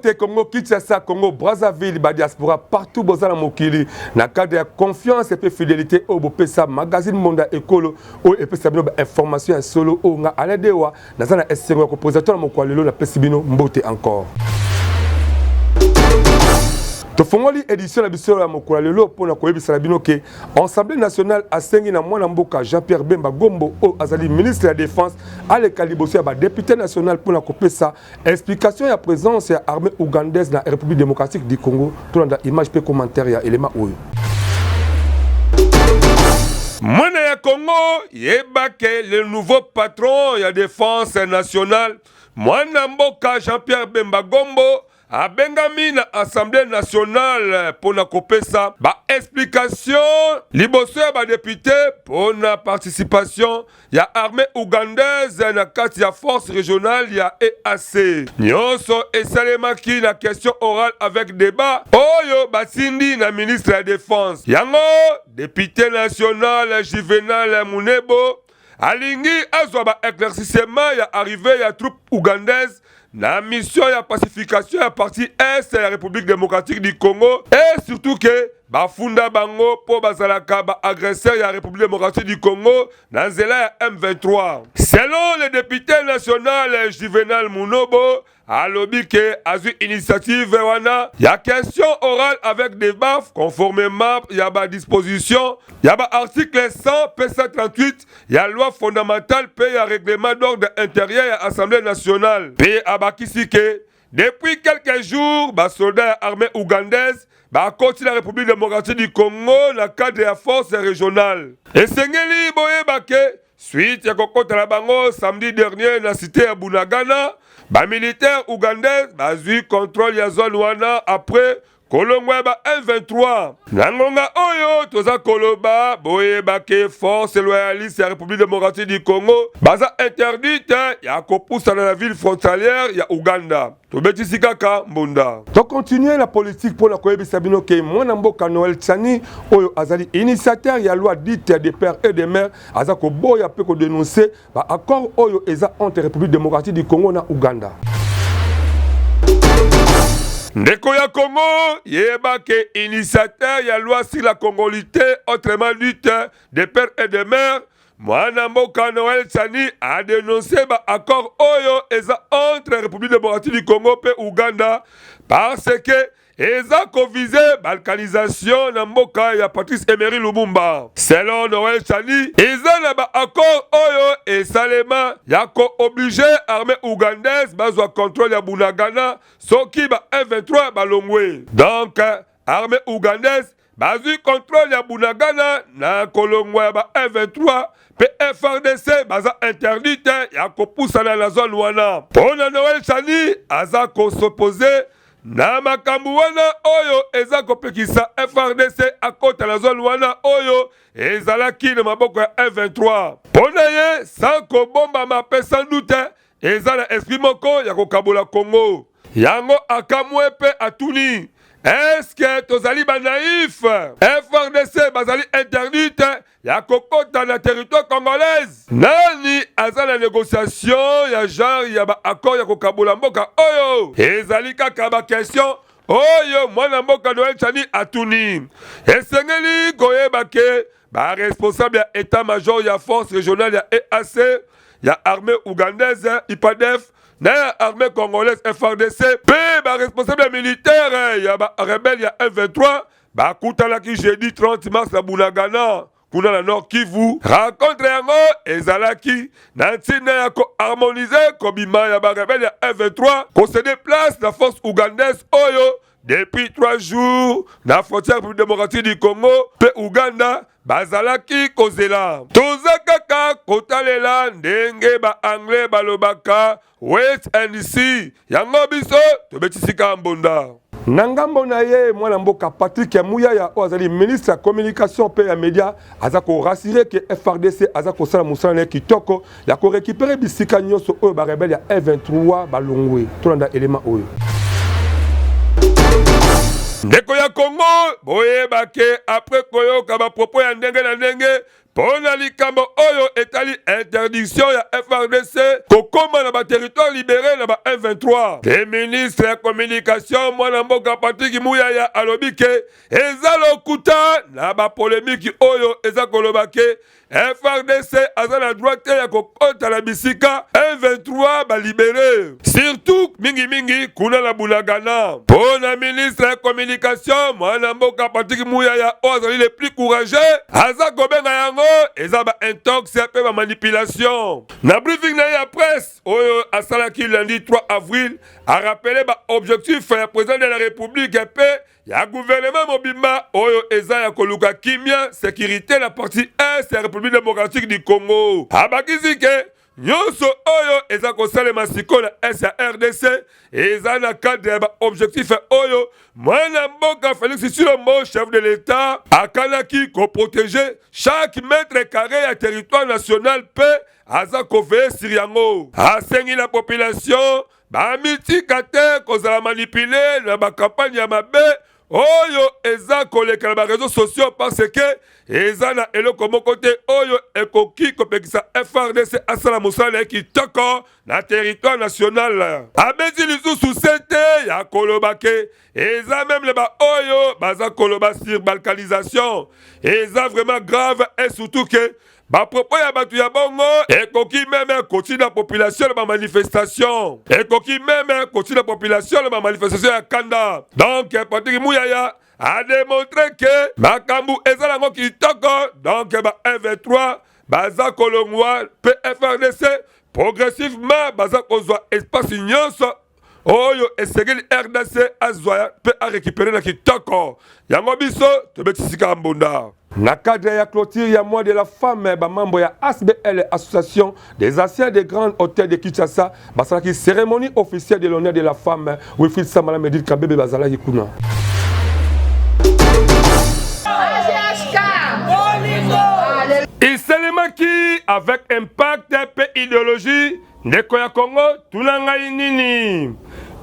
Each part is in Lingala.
Mbote Congo Kinshasa, Congo Brazzaville, ba diaspora partout boza na mokili na cadre ya confiance et fidélité oyo bopesa magazine Monda Ekolo oyo epesa bino ba information ya solo oyo nga Alain Dewa naza na esengo ya kopoza to na mokwa lelo napesi bino mbote encore. Tofongoli édition na biso ya mokolo lelo mpo na koyebisa na bino ke Assemblée nationale asengi na mwana mboka Jean-Pierre Bemba Gombo oyo azali ministre ya défense aleka liboso ya ba député national mpo na kopesa explication ya présence ya armée ougandaise na République démocratique du Congo. Tolanda image mpe commentaire ya elema oyo. Mwana ya Congo, yeba ke le nouveau patron ya défense nationale mwana mboka Jean-Pierre Bemba Gombo abengami na Assemblée nationale mpo na kopesa ba explication liboso ya ba député mpo na participation ya armée ougandaise na kati ya force régionale ya EAC. Nyonso esalemaki na question orale avec débat oyo batindi na ministre ya défense. Yango député national Juvenal Munebo alingi azwa ba éclaircissement ya arrivée ya troupe ougandaise na mission ya pacification ya partie est ya République démocratique du Congo et surtout que bafunda bango mpo bazalaka ba agresseur ya République démocratique du Congo na nzela ya M23. Selon le député national Juvenal Munobo, alobi ke azwi initiative wana ya question orale avec débat conformément ya ba disposition ya ba article 100 pe 138 ya loi fondamentale mpe ya règlement d'ordre intérieur ya Assemblée nationale. Mpe abakisi ke depuis quelques jours basoldat ya armée ougandaise bakoti na République démocratique du Congo na cadre ya force régionale. Esengeli boyeba ke suite ya kokota na bango samedi dernier na cité ya Bunagana, bamilitaire ougandais bazwi contrôle ya zone wana après kolongwa ya ba M23. Na ngonga oyo toza koloba, boyeba ke force loyaliste ya République démocratique du Congo baza interdite ya kopusana na ville frontalière ya Uganda. Tobetisi kaka mbunda. Tocontinue na politique mpo na koyebisa bino ke mwana mboka Noël Tshiani oyo azali initiateur ya loi dite de père et de mère aza koboya mpe kodénoncer ba accord oyo eza entre République démocratique du Congo na Uganda. Ndeko ya Congo, yeba ke initiateur ya loi sur la congolité, autrement dite de père et de mère, mwana mboka Noël Tshiani a dénoncé ba accord oyo eza entre République démocratique du Congo mpe Uganda parce que eza koviser balkanisation na mboka ya Patrice Emery Lumumba. Selon Noël Tshiani, eza na ba accord oyo esalema ya koobliger armée ougandaise bazwa contrôle ya Bunagana soki ba M23 balongwe. Donc armée ougandaise bazwi contrôle ya Bunagana na kolongwa ya ba M23 mpe FARDC baza interdite ya kopusana na zone wana. Mpo na Noël Tshiani, aza kos'opposer na makambo wana oyo eza kopekisa FARDC akota na zone wana oyo ezalaki na maboko ya M23. Mpo na ye, sans kobombama mpe sans doute, eza na esprit moko ya kokabola Congo. Yango akamwe mpe atuni: eske tozali banaïf? FARDC bazali interdite ya kokota na territoire congolaise. Nani aza na négociation ya genre ya baaccord ya kokabola mboka oyo? Ezali kaka baquestion oyo mwana mboka Noël Tshiani atuni. Esengeli koyeba ke baresponsable ya état major ya force régionale ya EAC ya armée ougandaise IPADF na ya armée congolaise FARDC mpe baresponsable ya militaire ya barebelle ya M23 bakutanaki jeudi 30 mars na Bunagana kuna na Nord Kivu. Rencontre yango ezalaki na ntina ya koharmoniser kobima ya barebelle ya M23, kocéder place na force ougandaise oyo depuis 3 jours na frontière République démocratique du Congo mpe Uganda bazalaki kozela. Toza kaka kotalela ndenge baanglais balobaka "wait and see". Yango biso tobetisika mbonda. Na ngambo na ye, mwana mboka Patrick Muyaya oyo azali ministre ya communication mpe ya média aza korassurer ke FARDC aza kosala mosala na ye kitoko ya korécupérer bisika nyonso oyo barebelle ya M23 balongwe. Tolanda elema oyo. Ndeko ya Congo, boyeba ke après koyoka bapropos ya ndenge na ndenge. mpo na likambo oyo etali interdiction ya FARDC kokoma na ba territoire libere na ba M23. Le ministre ya communication mwana mboka Patrick Muyaya alobi ke eza lokuta na ba polemiki oyo eza koloba ke FARDC aza na droit te ya kokota na bisika M23 ba libere, surtout mingi mingi kuna na Bunagana. Mpo na ministre ya communication mwana mboka Patrick Muyaya oyo azali le plus courageux, aza kobenga yango eza ba intox mpe ba manipulation. Na briefing na ye ya presse oyo asalaki lundi 3 avril, a rappele ba objectif ya président de la République mpe ya gouvernement mobimba oyo eza ya koluka kimia, securite na partie est ya République démocratique du Congo. Abakisi ke nyonso oyo eza kosalema sikoyo na est ya RDC eza na cadre ya baobjectif oyo mwana mboka Félix Tshilombo, chef de l'État, akanaki koprotege chaque mètre carré ya territoire national mpe aza koveiller sur yango. Asengi na population bamitika te kozala manipule na bakampagne ya mabe oyo eza koleka na bareseau sociaux, parce que eza na eloko moko te oyo ekoki kopekisa FARDC asala mosala na ye kitoko na territoire national. Abeti lisusu se te ya koloba ke eza meme na baoyo baza koloba sur balkanisation eza vraiment grave, et surtout ke bapropos ya bato ya bongo ekoki meme kotinda population na bamanifestation, ekoki meme kotinda population na bamanifestation ya kanda. Donc Patrick Muyaya a démontré ke makambo eza nango kitoko. Donc ba M23 baza kolongwa mpe FARDC progressivement baza kozwa espace nyonso oyo esengeli RDC azwa mpe arécupere na kitoko. Yango biso tobetisika mbunda. Na cadre ya clôture ya mois de la femme, bamembre ya ASBL, Association des anciens des grands hôtels de Kinshasa, basalaki cérémonie officielle de l'honneur de la femme. Wilfried Samala, Medil Kabebe bazalaki kuna. Esalemaki avec impact mpe idéologie. Ndeko ya Congo, tuna ngai nini?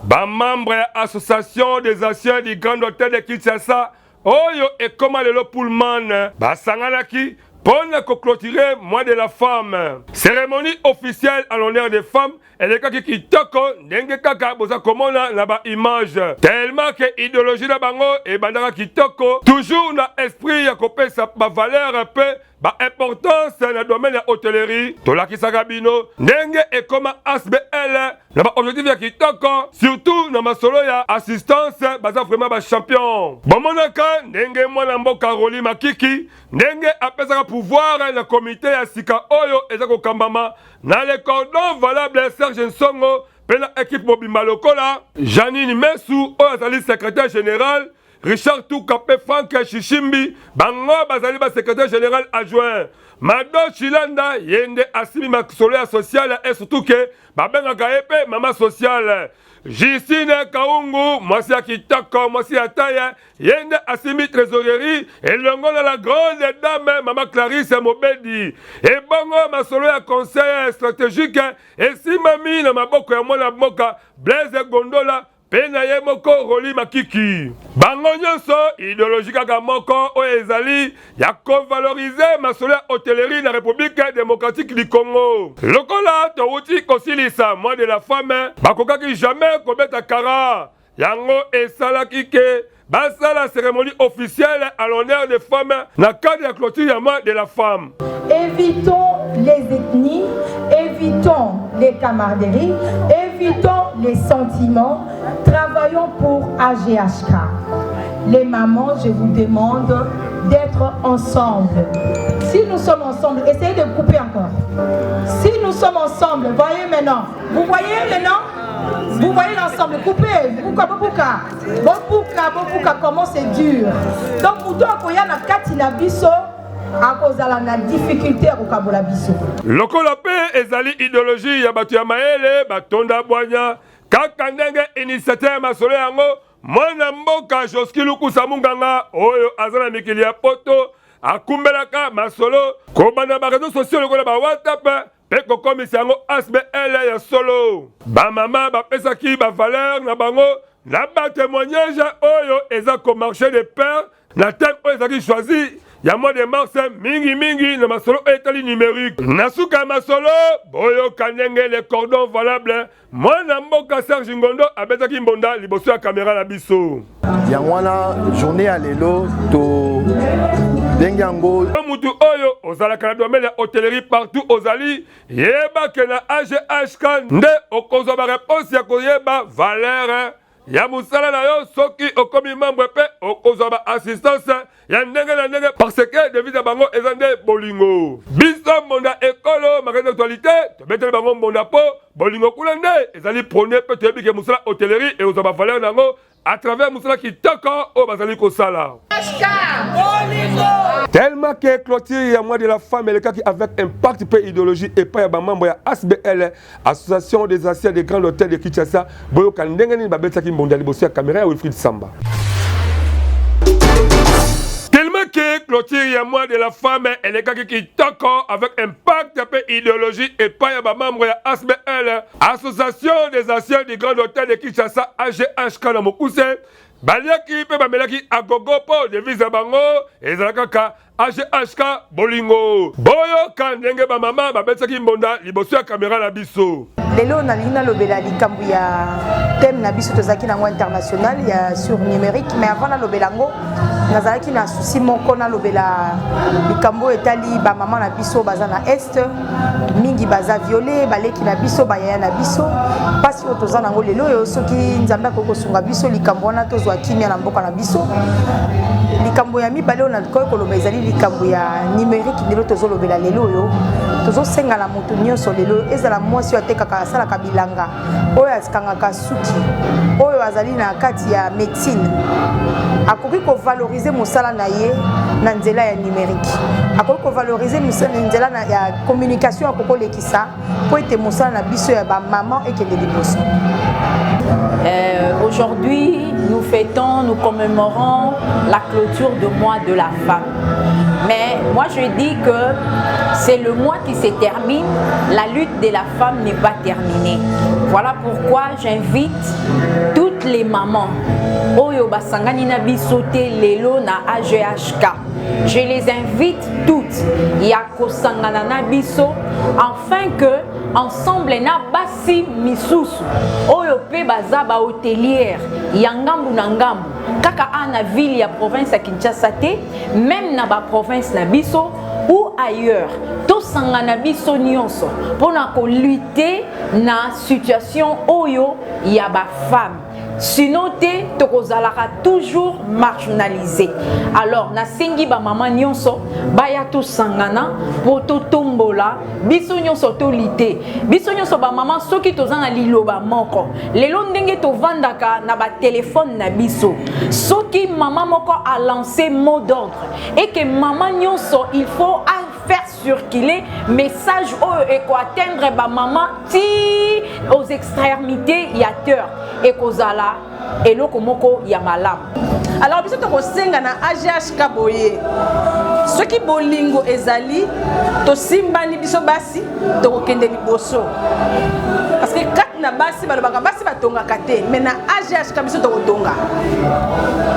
Bamembre ya Association des anciens du grand hôtel de Kinshasa oyo ekoma lelo Pullman basanganaki mpo na koclôturer mois de la femme. Cérémonie officielle en l'honneur des femmes elekaki kitoko ndenge kaka boza komona na baimage, tellement ke idéologie na bango ebandaka kitoko, toujours na esprit ya kopesa bavaleur mpe baimportance na domaine ya hôtellerie. Tolakisaka bino ndenge ekoma ASBL na baobjectif ya kitoko, surtout na masolo ya assistance, baza vraiment bachampion. Bomonaka ndenge mwana mboka Roli Makiki ndenge apesaka pouvoir na komite ya sika oyo eza kokambama na le cordon valable Serge Nsongo mpe na ekipe mobimba, lokola Janine Mesu oyo azali secrétaire général, Richard Tuka mpe Frank Shishimbi, bango bazali basecrétaire général adjoint. Mado Chilanda ye nde asimbi masolo ya social, et surtout ke babengaka ye mpe mama sociale. Justine Kaungu, mwasi ya kitoko, mwasi ya taille, ye nde asimbi trésorerie elongo na la grande dame mama Clarisse Mobedi. Ebongo masolo ya conseil stratégique esimbami na maboko ya mwana mboka Blaise Gondola mpe na ye moko Roli Makiki. Bango nyonso idéologie kaka moko oyo ezali ya kovalorize masolo ya hôtellerie na République démocratique du Congo. Lokola towuti kosilisa mois de la femme, bakokaki jamais kobeta kara. Yango esalaki ke basala cérémonie officielle à l'honneur des femmes na cadre ya clôture ya mois de la femme. Évitons les ethnies, évitons les camaraderies, évitons les sentiments. Travaillons pour AGHK. Les mamans, je vous demande d'être ensemble. Si nous sommes ensemble, essayez de couper encore. Si nous sommes ensemble, voyez maintenant. Vous voyez maintenant? Vous voyez l'ensemble, coupez. Buka, buka. Bobuka, bobuka, comment c'est dur. Donc, mutu akoya na kati na biso, akozala na difficulté ya kokabola biso. Lokola mpe ezali idéologie ya bato ya mayele batonda bwanya, kaka ndenge initiateur ya masolo yango mwana mboka Joski Lukusa Munganga oyo aza na mikili ya Poto akumbelaka masolo kobanda bareseau sociaux lokola ba WhatsApp mpe kokomisa yango ASBL ya solo. Bamama bapesaki bavaleur na bango na batémoignage oyo eza komarche de pair na thème oyo ezalaki choisi. ya mois de mars, mingi mingi na masolo oyo etali numérique. Na suka ya masolo, boyoka ndenge le cordon valable mwana mboka Serge Ngondo abetaki mbonda liboso ya kamera na biso. Yango wana journée ya lelo to ndenge yango. Mutu oyo ozalaka na domaine ya hôtellerie partout ozali, yeba ke na AGHK nde okozwa ba réponse ya koyeba valeur ya mosala na yo. Soki okomi membre mpe okozwa ba assistance ya ndenge na ndenge, parce que devise ya bango eza nde bolingo. Biso mbonda ekolo magazine d'actualité tobeteli bango mbonda mpo bolingo kuna nde ezali prôné, mpe toyebi ke mosala hôtellerie ekozwa ba valeur na yango à travers mosala kitoko oyo bazali kosala. Tellement que clôture ya mois de la femme elekaki avec impact mpe idéologie epai ya bamembre ya ASBL, Association des anciens des grands hôtels de Kinshasa. Boyoka ndenge nini babetaki mbonda liboso ya kamera ya Wilfried Samba. Tellement que clôture ya mois de la femme elekaki kitoko avec impact mpe idéologie epai ya bamembre ya ASBL, Association des anciens du grand hôtel de Kinshasa, AGHK na mokuse, baliaki mpe bamelaki agogo mpo devise ya bango ezala kaka AGHK bolingo. Boyoka ndenge bamama babetaki mbonda liboso ya kamera na biso. Lelo nalingi nalobela likambo ya thème na biso tozalaki nango international ya sur numérique. Mais avant nalobela yango, nazalaki na souci moko nalobela likambo oyo etali bamama na biso baza na Est, mingi baza violé, baleki na biso, bayaya na biso. Mpasi oyo toza nango lelo oyo, soki Nzambe akoki kosunga biso likambo wana, tozwa kimia na mboka na biso. Likambo ya mibale oyo nakoki koloba ezali likambo ya numérique. Lelo tozolobela, lelo oyo tozosenga na moto nyonso lelo, ezala mwasi oyo atekaka, asalaka bilanga, oyo akangaka suki, oyo azali na kati ya médecine, akoki kovaloriser mosala na ye na nzela ya numérique, akoki kovaloriser na nzela ya communication, akoki kolekisa mpo ete mosala na biso ya bamama ekende liboso. Aujourd'hui, nous fêtons, nous commémorons la clôture du mois de la femme. Mais moi, je dis que c'est le mois qui se termine, la lutte de la femme n'est pas terminée. Voilà pourquoi j'invite toutes les mamans oyo basangani na biso te lelo na AGHK. Je les invite toutes ya kosangana na biso afin que ensemble na basi misusu oyo mpe baza ba hôtelière ya ngambu na ngambu, kaka a na ville ya province ya Kinshasa te, même na baprovince na biso ou ailleurs, tosangana biso nyonso mpona kolutter na situation oyo ya bafemme. Sinon te, tokozalaka toujours marginalisé. Alors nasengi bamama nyonso baya, tosangana mpo totombola biso nyonso, tolutter biso nyonso bamama. Soki toza na liloba moko lelo, ndenge tovandaka na batelefone na biso, soki mama moko alance mot d'ordre et que mama nyonso, il faut faire circuler message oyo ekoatteindre bamama ti aux extrémités ya terre, ekozala eloko moko ya malamu. Alors biso tokosenga na AGHK boye: soki bolingo ezali, tosimbani biso basi, tokokende liboso, parce que kati na basi balobaka basi batongaka te, mais na AGHK biso tokotonga.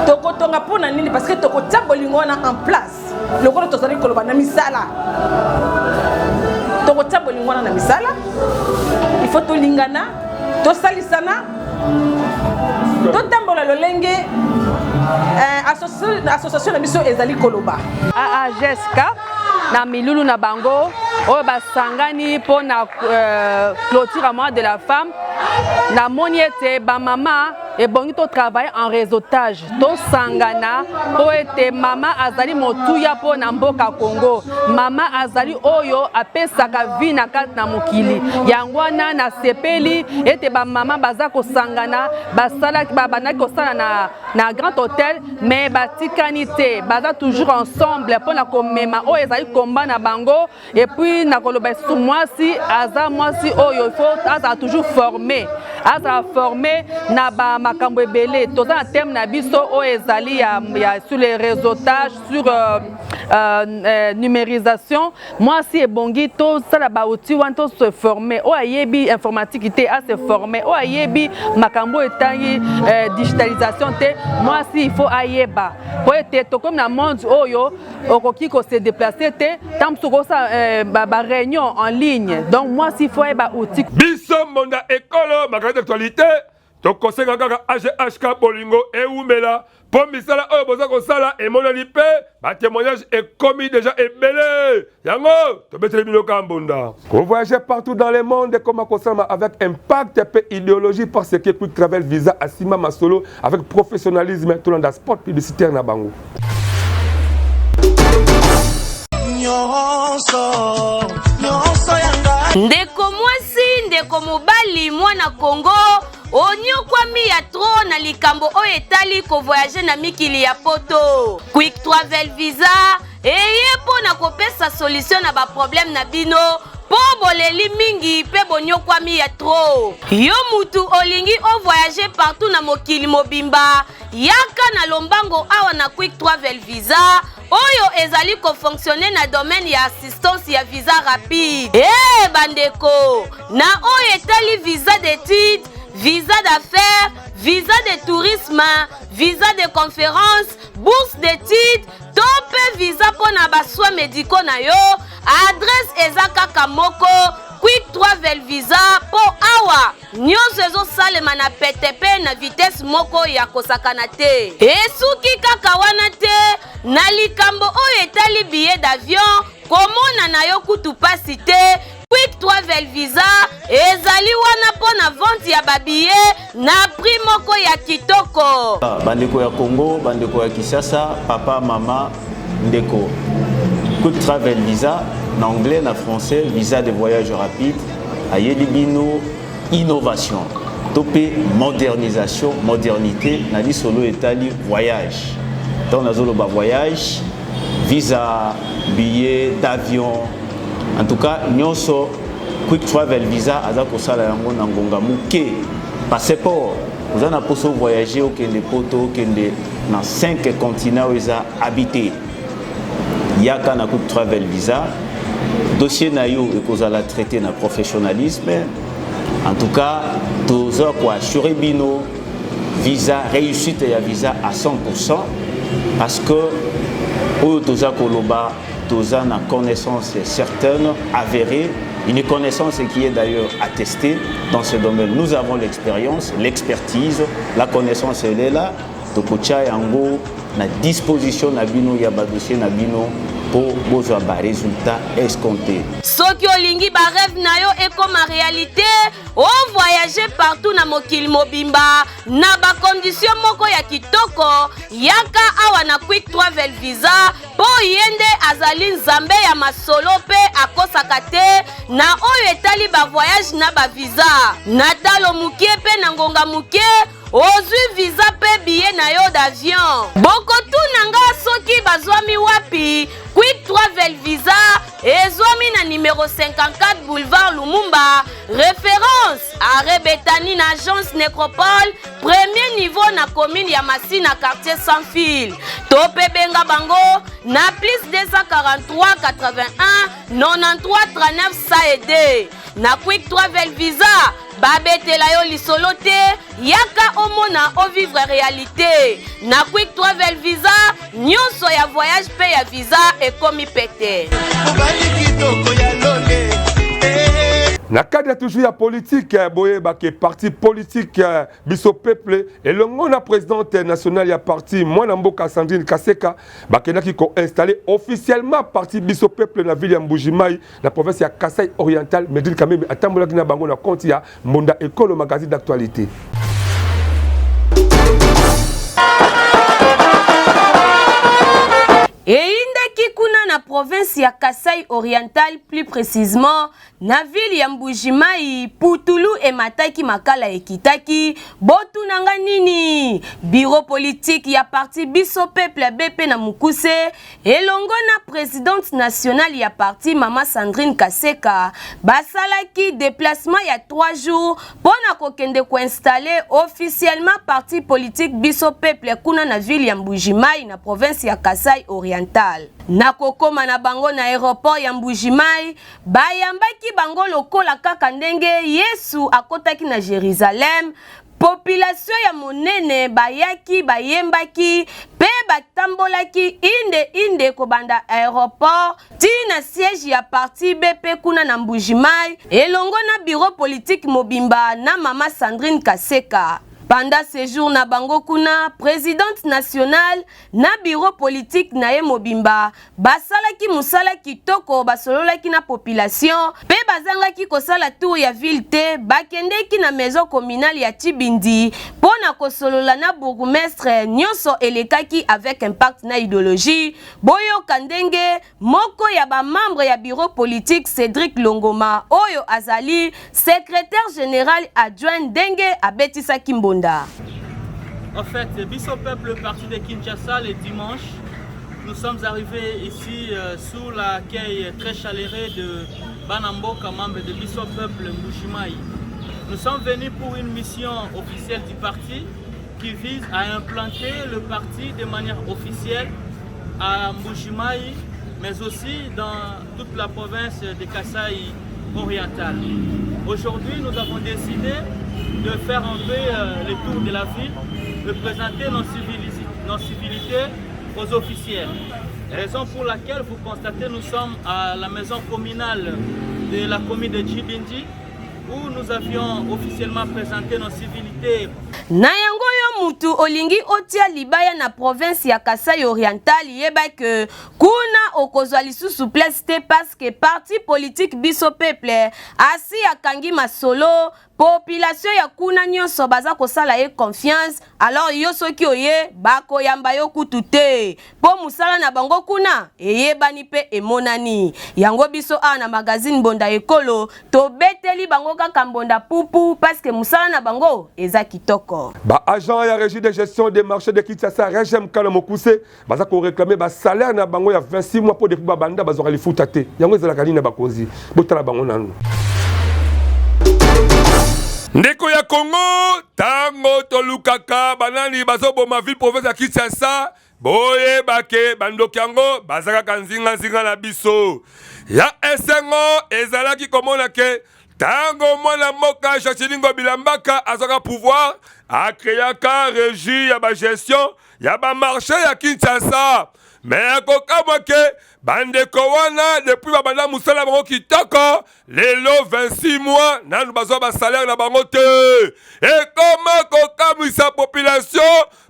Tokotonga mpona nini? Parce que tokotia bolingo wana en place. Lokola tozali koloba na misala, tokotia bolingo wana na misala. Il faut tolingana, tosalisana, totambola lolenge association na biso ezali koloba. AAGSK na milulu na bango oyo basangani mpo na clôture ya mois de la femme, namoni ete bamama ebongi totravaille en réseautage, tosangana mpo ete mama azali motuya mpo na mboka Congo. Mama azali oyo apesaka vie na kati na mokili. Yango wana nasepeli ete bamama baza kosangana. Basalaki, babandaki kosala na grand hôtel, mais batikani te, baza toujours ensemble mpona komema oyo ezali komba na bango. Et puis nakoloba lisusu, mwasi aza mwasi oyo il faut azala toujours formé, azala formé na bamakambo ebele. Toza na thème na biso oyo ezali ya sur les réseautages, sur Numérisation, mwasi ebongi tosala ba outils wana, to se former. Oyo ayebi informatique te, a se former. Oyo ayebi makambo oyo etangi digitalisation te, mwasi il faut ayeba, po ete tokomi na monde oyo okoki ko se déplacer te, ntango mosusu okosala ba réunion en ligne. Donc mwasi il faut ayeba outil. Biso Mbonda Ekolo, magazine d'actualité, tokosenga kaka AGHK bolingo ewumela, mpo misala oyo boza kosala emonani mpe ba témoignage ekomi déjà ebele. Yango tobeteli bino ka mbonda. Kovoyager partout dans le monde ekoma kosalama avec impact mpe idéologie, parce que Quick Travel Visa asima masolo avec professionnalisme. Tolanda spot publicitaire na bango. Ndeko mwasi, ndeko mobali, mwana Kongo, onyokwami ya trop na likambo oyo etali kovoyager na mikili ya poto. Quick Travel Visa eye mpo na kopesa solution na ba problème na bino, mpo boleli mingi mpe bonyokwami ya trop. Yo mutu olingi ovoyager partout na mokili mobimba, yaka na lombango awa na Quick Travel Visa oyo ezali kofonctionner na domaine ya assistance ya visa rapide. E bandeko, na oyo etali visa d'étude, visa d'affaires, visa de tourisme, visa de conférence, bourse d'étude to mpe visa mpo na ba soins médicaux na yo, adresse eza kaka moko: Quick Travel Visa, mpo awa nyonso ezosalema na pete mpe na vitesse moko ya kosakana te. Esuki kaka wana te, na likambo oyo etali billet d'avion, komona na yo kutu pasi te. Quick Travel Visa ezali wana mpo na vente ya ba billet na prix moko ya kitoko. Bandeko ya Congo, bandeko ya Kinshasa, papa, mama, ndeko, Quick Travel Visa, na anglais, na français, visa de voyage rapide, ayeli bino innovation to mpe modernisation, modernité na lisolo etali voyage. Ntango nazoloba voyage, visa, billet d'avion, en tout cas nyonso, Quick Travel Visa aza kosala yango na ngonga moke. Passeport, oza na mposa voyager, okende poto, okende na 5 continent oyo eza habité, yaka na Quick Travel Visa. Dossier na yo ekozala traité na professionnalisme. En tout cas, toza koassurer bino visa, réussite ya visa à 100%, parce que oyo toza koloba, toza na connaissance certaine, avérée, une connaissance qui est d'ailleurs attestée dans ce domaine. Nous avons l'expérience, l'expertise, la connaissance, elle est là. Tokotia yango na disposition na bino ya ba dossier na bino mpo bozwa ba résultat escompté. Soki olingi ba rêve na yo ekoma réalité, ovoyage partout na mokili mobimba na ba condition moko ya kitoko, yaka awa na Quick Travel Visa, mpo ye nde azali nzambe ya masolo mpe akosaka te na oyo etali ba voyage na ba visa. Na talo moke mpe na ngonga moke, ozwi visa mpe billet na yo d'avion. Bokotuna nga soki bazwami wapi. Quick Travel Visa ezwami na numero 54, boulevard Lumumba, référence arrêt Betani, na agence Nécropole, premier niveau, na commune ya Masina, quartier Sans Fil. To mpe benga bango na plus 243 81 93 39 102. Na Quick Travel Visa, babetela yo lisolo te, yaka omona, ovivre réalité. Na Quick Travel Visa, nyonso ya voyage mpe ya visa ekomi pete. Na cadre toujours ya politique, boyebake parti politique Biso Peuple elongo na présidente nationale ya parti, mwana mboka Sandrine Kaseka, bakendaki koinstaller officiellement parti Biso Peuple na ville ya Mbujimai, na province ya Kasai Oriental. Medine Kamembe atambolaki na bango na compte ya Mbonda Ekolo, magazine d'actualité. Eyindaki kuna. na province ya Kasaï Oriental plus precisement na ville ya Mbuji-Mayi, putulu emataki makala ekitaki, botuna nga nini? Bureau politique ya parti Biso Peuple BP na mokuse elongo na presidente nationale ya parti Mama Sandrine Kaseka basalaki deplacement ya 3 jours mpo na kokende koinstaller officiellement parti politique Biso Peuple kuna na ville ya Mbuji-Mayi na province ya Kasaï Oriental. Na kokoma na bango na aeroport ya Mbuji-Mayi, bayambaki bango lokola kaka ndenge Yesu akotaki na Jerusalem. Population ya monene bayaki, bayembaki pe batambolaki inde inde kobanda aeroport ti na siège ya parti BP kuna na Mbuji-Mayi elongo na bureau politique mobimba na mama Sandrine Kaseka. Pendant séjour na bango kuna, presidente nationale na bureau politique na ye mobimba basalaki mosala kitoko, basololaki na population pe bazangaki kosala tour ya ville te, bakendeki na maison communale ya Tshibindi po na kosolola na bourgmestre. Nyonso elekaki avec impact na idéologie. Boyoka ndenge moko ya ba membre ya bureau politique, Cédric Longoma, oyo azali secrétaire général adjoint, ndenge abetisaki mbonda. En fait, Biso Peuple, parti de Kinshasa le dimanche. Nous sommes arrivés ici sous l'accueil très chaleureux de Banamboka, membre de Biso Peuple Mbujimayi. Nous sommes venus pour une mission officielle du parti qui vise à implanter le parti de manière officielle à Mbujimayi, mais aussi dans toute la province de Kasaï oriental. Aujourd'hui, nous avons décidé de faire un peu le tour de la ville, de présenter nos civilités aux officiels. Raison pour laquelle vous constatez, nous sommes à la maison communale de la commune de Tshibindi, où nous avions officiellement présenté nos civilités. Na yango, yo mutu olingi otia libaya na province ya Kasai Oriental, yeba ke kuna okozwa lisusu place te, parce que parti politique Biso Peuple asi akangi masolo. Population ya kuna nyonso baza kosala ye confiance. Alors yo soki oye, bakoyamba yo kutu te, mpo mosala na bango kuna eyebani mpe emonani. Yango biso awa na magazine Mbonda Ekolo tobeteli bango kaka mbonda pupu, parce que mosala na bango eza kitoko. Baagent ya Régie de gestion des marchés de Kinshasa, RGMK na mokuse, baza koréclamer basalaire na bango ya 26 mois, mpo depuis babanda bazwaka lifuta te. Yango ezalaka nini na bakonzi? Botala bango nanu. Ndeko ya Kongo, ntango tolukaka banani bazoboma ville province ya Kinshasa, boyeba ke bandoki yango baza kaka nzinganzinga na biso. Ya esengo ezalaki komona ke ntango mwana mboka Gentiny Ngobila Mbaka azwaka pouvoir, acréaka régie ya bagestion ya bamarché ya Kinshasa. Mais akokamwa ke bandeko wana, depuis babanda mosala bango kitoko, lelo 26 mois nanu bazwa basalaire na bango te. Ekoma kokamwisa population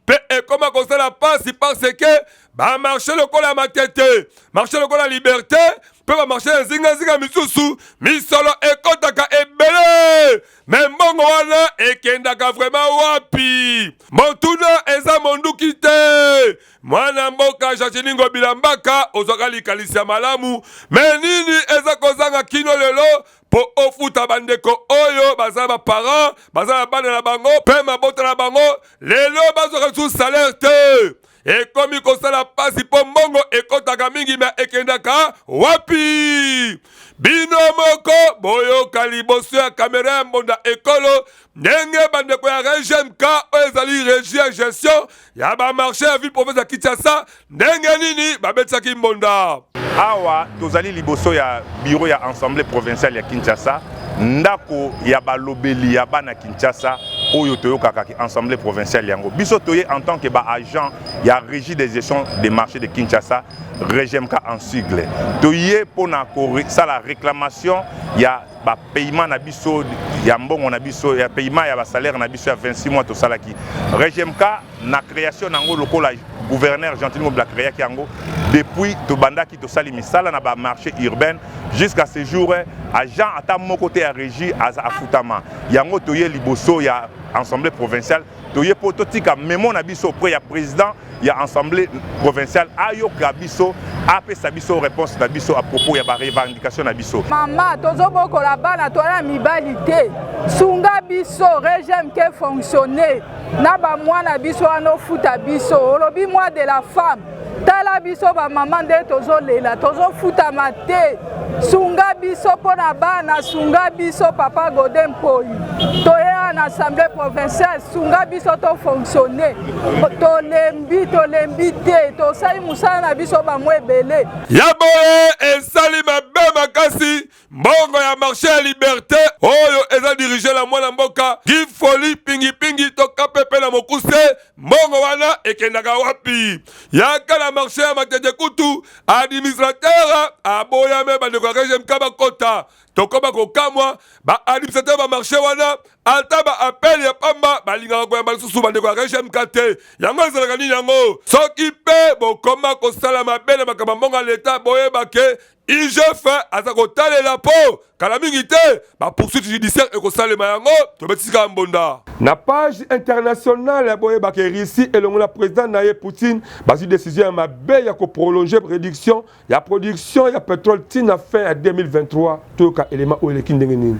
mpe ekoma kosala mpasi, parce que bamarché lokola Matete, marché lokola Liberté mpe bamarché ya nzingazinga misusu, misolo ekɔtaka ebele, mais mbongo wana ekendaka vraiment wapi? Motuna eza monduki te. Mwana mboka Gentiny Ngobila Mbaka, ozwaka likanisi ya malamu, mais nini eza kozanga kino lelo mpo ofuta bandeko oyo baza baparent, baza na bana na bango mpe mabota na bango, lelo bazwaka lisusu salaire te? Ekomi kosala mpasi, mpo mbongo ekɔtaka mingi, mais ekendaka wapi? Bino moko boyoka liboso ya kamera ya Mbonda Ekolo ndenge bandeko ya RGMK, oyo ezali régie ya gestion ya bamarché ya ville province ya Kinshasa, ndenge nini babetisaki mbonda. Awa tozali liboso ya bureau ya Assemblée provinciale ya Kinshasa, ndako ya balobeli ya bana Kinshasa oyo toyokaka Assemblée provinciale. Yango biso toye en tant que baagent ya Régie de gestion des marchés de Kinshasa, RGMK en sigle. Toye mpona kosala réclamation ya bapaiement na biso, ya mbongo na biso, ya paiement ya basalaire na biso ya 26 mois tosalaki. RGMK, na création nango, lokola gouverneur Gentiny Ngobila créaki yango, depuis tobandaki tosali misala na bamarché urbaine. Jusqu'à ce jour, agent ata moko te ya régie aza afutama. Yango toye liboso ya Assemblée provinciale, toye po totika memo na biso auprès ya président ya Assemblée provinciale ayoka biso, apesa biso réponse na biso à propos ya ba revendications na biso. Mama, tozobokola bana toza na mibali te, sunga biso regime ke fonctionner na ba mwana biso wana ofuta biso, olobi mois de la femme, tala biso ba mama nde tozolela, tozofutama te, sunga biso mpo na bana, sunga biso papa Gode Mpoyi, toye na assemblée provinciale, sunga biso to fonctionner, tolembi, tolembi te, tosali mosala na biso bamwa ebele. Ya boye esali mabe makasi. Mbongo ya marche ya liberte oyo eza dirige na mwana mboka Guy Foli pingipingi to KPP na mokuse, mbongo wana ekendaka wapi? Yaka na marche ya Matete kutu administrateur aboyame bandeko ya RGMK bakota, tokoma kokamwa ba administrateur ba marche wana ata ba appel ya pamba balingaka koyamba lisusu bandeko ya RGMK te. Yango ezalaka nini yango? Soki mpe bokoma kosala mabe na makambo ya mbongo ya leta, boyeba ke IGF aza kotalela mpo kala mingi te ba poursuite judiciaire ekosalema yango tobetisi kaka mbonda. Na page internationale boyeba ke Russie elongo na president na ye Poutine bazwi decision ya mabe ya ko prolonger reduction ya production ya petrole ti na fin ya 2023. Toyoka elema oyo eleki ndenge nini.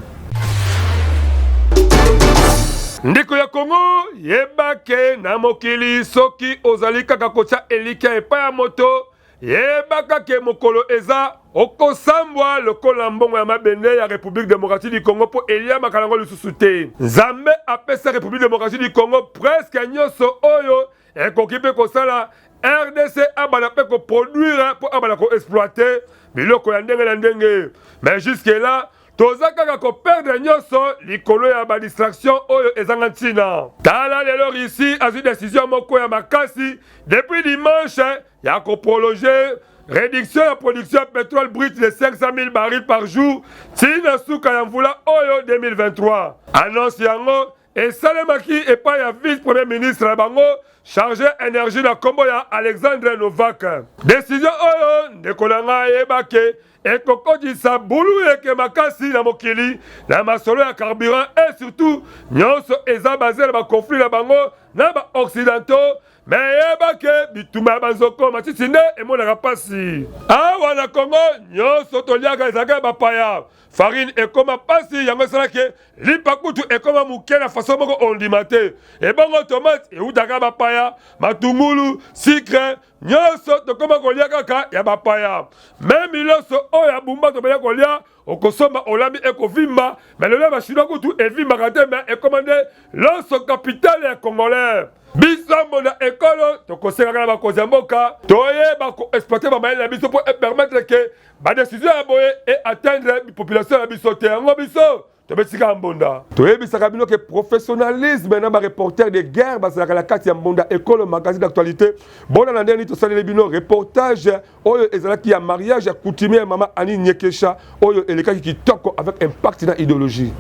Ndeko ya Congo, yeba ke na mokili soki ozali kaka kotya elikya epai ya moto, Yebaka ke mokolo eza okosambwa lokola mbongo ya mabende ya Republique Democratique du Congo mpo eliamaka nango lisusu te. Nzambe apesa Republique Democratique du Congo presque nyonso oyo ekoki mpe kosala RDC abanda mpe ko produire mpo abanda ko exploiter biloko ya ndenge na ndenge. Mais jusque là toza kaka ko perdre nyonso likolo ya ba distraction oyo ezanga ntina. Tala lelo Russie azwi decision moko ya makasi depuis dimanche ya ko prolonger réduction ya production ya pétrole brut de 500 000 barils par jour ti na suka ya mvula oyo 2023. Annonce yango esalemaki epai ya vice premier ministre na bango chargé énergie na kombo ya Alexandre Novak. Décision oyo ndeko na ngai ayeba ke ekokotisa bulu eke makasi na mokili na masolo ya carburant et surtout nyonso eza base na ba conflit na bango na ba occidentaux. Mais yeba ke bitumba ya banzoko matiti nde emonaka pasi. Awa na Congo nyonso toliaka ezalaka ya bapaya. Farine ekoma pasi yango esala ke lipa kutu ekoma moke na façon moko ondima te. Ebongo tomate eutaka bapaya, matungulu, sucre nyonso tokoma kolia kaka ya bapaya. Meme loso oyo ya bumba tobanda kolia okosomba olambi ekovimba, mais lelo ya ba chinois kutu evimbaka te, mais ekoma nde loso capitale ya congolais. Biso mbonda ekolo tokosengaka na bakonzi ya mboka toyeba ko exploiter ba mayele na biso mpo e permettre ke ba decision ya boye e atteindre population na biso te. Yango biso tobetisika mbonda. Toyebisaka bino ke professionnalisme na ba reporter de guerre bazalaka na kati ya mbonda ekolo magazine d'actualité. Bona na ndenge nini tosaleli bino reportage oyo ezalaki ya mariage ya coutumier ya mama Annie Nyekesha oyo elekaki kitoko avec impact na idéologie.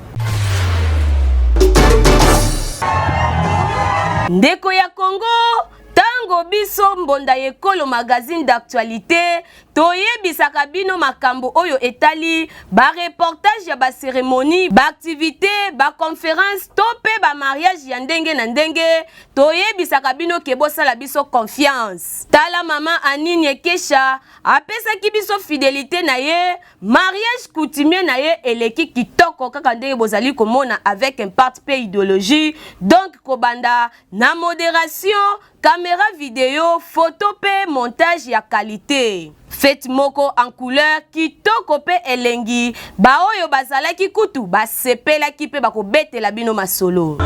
Ndeko ya Congo, tango biso Mbonda Ekolo magazine d'actualité toyebisaka bino makambo oyo etali ba reportage ya ba cérémonie, ba activité, ba conférence to pe ba mariage ya ndenge na ndenge, toyebisaka bino ke bosala biso confiance. Tala mama Annie Nyekesha apesaki biso fidelite na ye, mariage coutumier na ye eleki kitoko kaka ndenge bozali komona avec impact pe ideologie, donc kobanda na moderation, camera video, photo pe montage ya qualite. Fete moko en couleur kitoko pe elengi, baoyo bazalaki kutu basepelaki pe bakobetela bino masolo.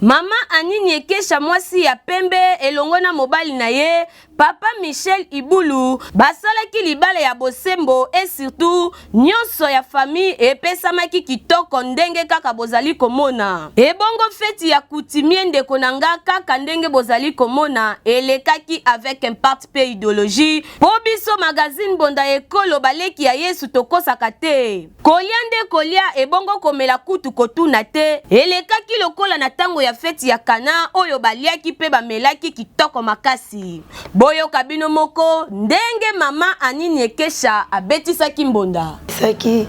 Mama Annie Nyekesha mwasi ya pembe elongo na mobali na ye. Papa Michel Ibulu basalaki libala ya bosembo et surtout Nionso ya famille epesamaki kitoko ndenge kaka bozali komona. Ebongo feti ya coutumier ndeko na nga kaka ndenge bozali komona elekaki avec impact pe ideologie po biso magazine Mbonda Ekolo baleki ya Yesu tokosaka te. Kolia nde kolia ebongo komela kutu kotuna te elekaki lokola na tango ya feti ya Cana oyo baliaki pe bamelaki kitoko makasi. Boyoka bino moko ndenge mama Annie Niekesha abetisaki mbonda. Pesaki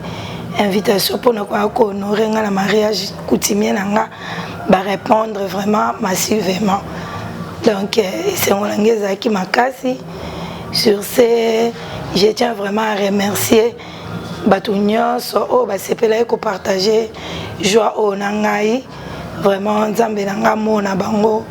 invitation pona koya ko honorer nga na mariage coutumier na nga ba répondre vraiment massivement donc euh, esengo na nga ezalaki makasi sur ce je tiens vraiment à remercier bato nyonso oyo basepelaki kopartage joie oyo na ngai Vraiment nzambe na nga mona bango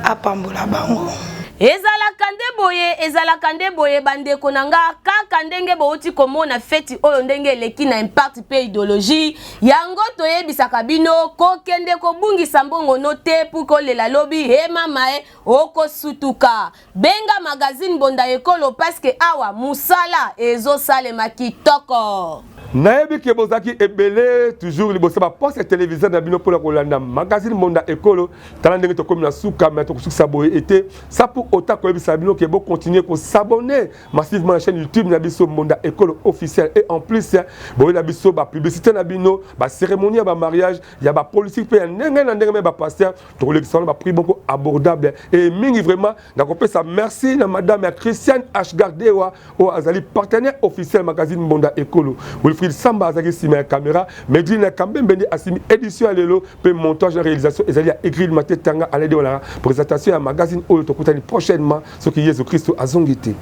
apambola bango. Ezalaka nde boye, ezalaka nde boye bandeko na nga, kaka ndenge bowuti komona feti oyo ndenge eleki na impact pe ideologie, yango toyebisaka bino kokende kobungisa mbongo no te pour kolela lobi he mama e okosutuka. Benga magazine Mbonda Ekolo parce que awa musala ezo salema kitoko. Nayebi ke bozalaki ebele toujours liboso ba poste ya televiseur na bino mpona kolanda magazine Mbonda Ekolo. Tala ndenge tokomi na suka, mais tokosukisa boye ete ça pour autant koyebisa bino ke bo continuer ko s'abonner massivement na chaîne YouTube na biso Mbonda Ekolo officiel et en plus boyela biso ba publicité na bino, ba cérémonie ya ba mariage, ya ba politique pe ya ndenge na ndenge me ba pasteur tokolekisa wana baprix moko abordable e mingi vraiment nakopesa merci na madame ya christiane ashgardewa oyo azali partenaire officiel magazine mbonda ekolo wilfrid samba azalaki nsima ya caméra medrine kambembe nde asimi édition ya lelo mpe montage na réalisation ezali ya egril matetanga alede wana présentation ya magazine oyo tokutani prochainement soki yesu kristo azongi te.